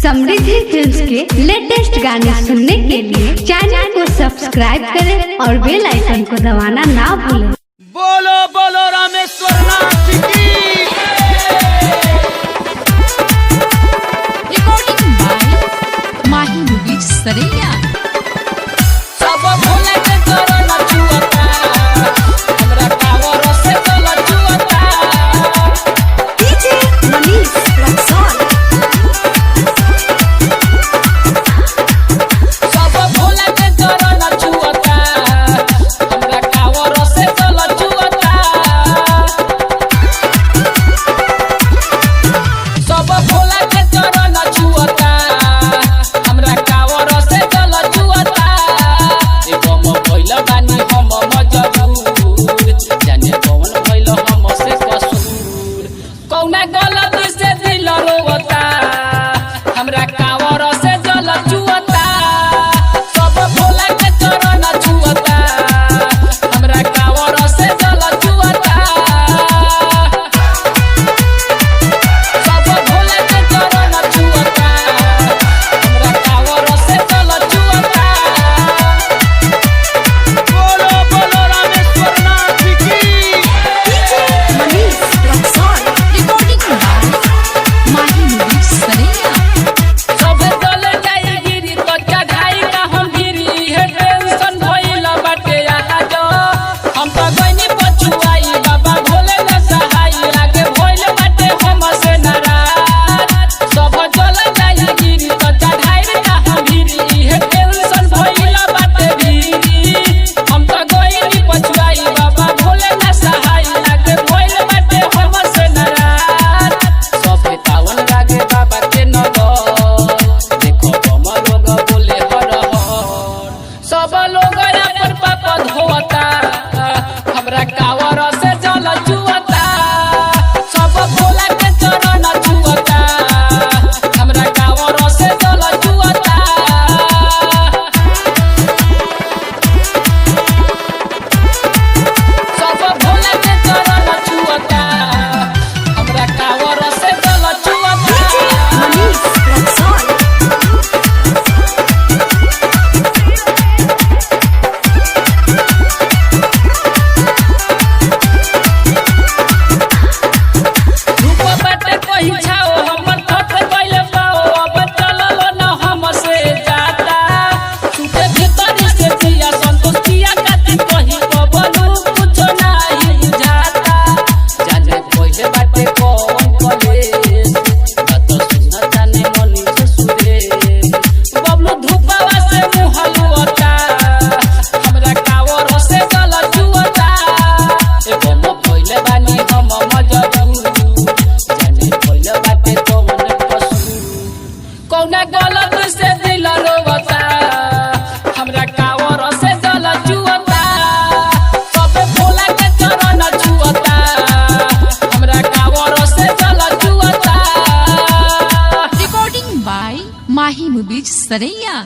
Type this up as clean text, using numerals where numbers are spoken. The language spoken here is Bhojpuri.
समृद्धि फिल्म्स के लेटेस्ट गाने सुनने के लिए चैनल को सब्सक्राइब करें और बेल आइकन को दबाना ना भूलें। बोलो बोलो रामेश्वर नाथ की। Recording by Mahi Movies Saraiya. सब भोले के चरण छुअता, हमरा कावर से जल चुअता। DJ Manish Raxaul. सब भोले के चरण छुअता, हमरा कावर से जल चुअता। सब भोले के चरण छुअता, हमरा कावर से जल चुअता। ए बम भइल बानी हम मजबूर, जाने कौन भइल हम से कसूर। कौना गलत से दिल रोवता, हमरा कावर से जल चुअता। सब भोला के चरण छुअता, हमरा कावर से जल चुअता। सब भोला के चरण छुअता, हमरा कावर से जल चुअता। बोलो बोलो रामेश्वर नाथ की। DJ Manish Raxaul. Recording by Mahi Movies Saraiya. सब जल जाई गिरी तो चढ़ाई का हम गिरी, हे टेंशन भइल बाटे आहा जो। हम तो गइनी पछुआई, बाबा भोले न सहाई, आगे भइल बाटे हम से नाराज। सब जल जाई गिरी तो चढ़ाई का हम गिरी, हे टेंशन भइल बाटे भिरी। हम तो गइनी पछुआई, बाबा भोले न सहाई, आगे भइल बाटे हम से नाराज। सब पावन लागे बाबा के नगर, देखो बम लोग बोले हर हर। सब लोग अपन पाप धोता, हमरा कावर से जल चुअता। सब भोला के चरण छुअता, हमरा कावर से जल चुअता। सब भोला के चरण छुअता, हमरा कावर से जल चुअता। DJ Manish Raxaul. धूप बाटे कहीं छाओ, हमर थक गइल पाओ, अब चलल न हमसे जाता। छूटे भीतर से जिया, संतोष किया काती कहीं बबलू कुछो नाही बुझाता। जाने पहिले बाटे कौन कलेस, बात सुन जाने मनीष सुरेश। बबलू धूपवा से मुँह लुअता, हमरा कावर से जल चुअता। ए बम भइल बानी हम मजबूर, जाने भइल बाटे कौन कसूर। कौना गलत से दिल रोवता, हमरा कावर से जल चुअता। सब भोला के चरण छुअता, हमरा कावर से जल चुअता। Recording by Mahi Movies Saraiya.